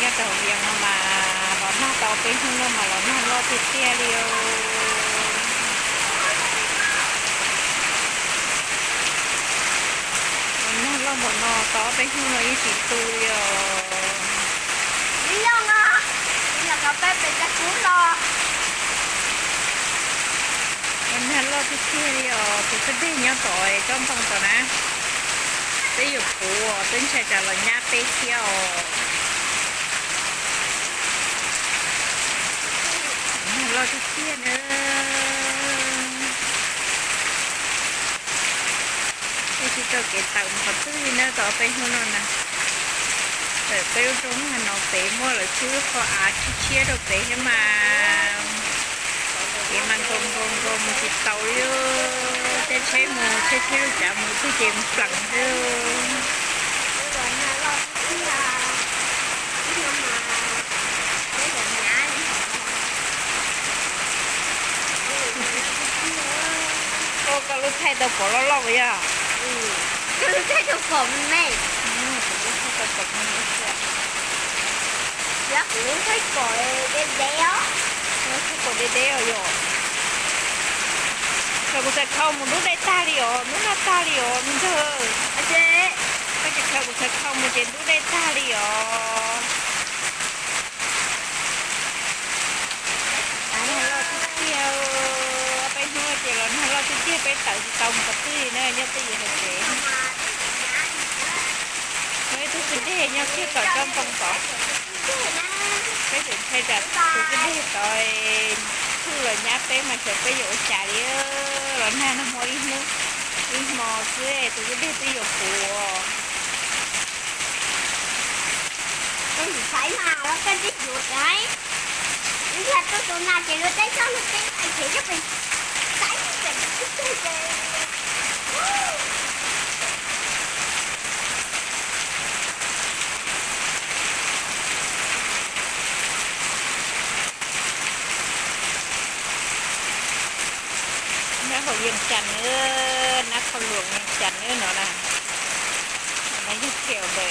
Nyob rau hauv Vias no mas los nag tau peb hnub no mas los nag loj tiag tiag li os. Los nag loj npaum no tau ob peb hnub no yeej tsis tu li os. Los nag loj tiag tiag li os, tus kwj deg nyob tom tsob ntoo tom na. Peb yuav puv os, peb ntshai tsam los nyab peb thiab os. Nag loj tiag tiag na. Peb tsis tau kev tawm mus qhov twg li na tau peb hnub no na. Tawm peb lub roob no pem muaj lawv tsib lub qhov av tshiab tshiab rau pem thiab mas. Kev mas nkaus nkaus nkaus mus tsis tau li. Caij tsheb mus tsheb tsheb lub cav mus twg ces mus plees xwb. Ua koj lub thaij tau pom loj loj puas yog? Kuv lub thaij tau pom me me. Kuv lub thaij tau pom me me xwb. Kuv lub thaij pom deb deb os. Thaij pom deb deb os yom. Khaws kuv txhais khau mus dub dej tag li os, hnub no tag li os me ntxawg. Koj tsis khaws kuv txhais khau mus ces dub dej tag li os. Nag loj tiag tiag, peb hnub no ces los nag loj tiag tiag peb tawm tsis tau mus qhov twg li na, nyob twj ywm hauv tsev. Muaj ib tug kwj deg nyob kiag tom tsob ntoo tod. Peb tseem ntshai tsam tus kwj deg tod tshwj los nyab peb mas xyov peb yuav ua cas li. Los nag nag hmo ib hnub ib hmo xwb tus kwj deg twb yuav puv. Koj ntxim xaiv mas los koj ntxim yuav xaiv. Ib yam tuaj tus nas ces luag teb tsob luag teb ais ces coj pes xaiv pem tus kwj deg ces. Nyob hauv Vias Cas nawb, nab thauj luam Vias Cas nawb no na. No yog thiam ntawm,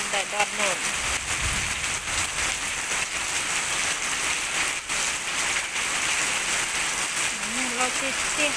ntawm do num. Loj tiag tiag.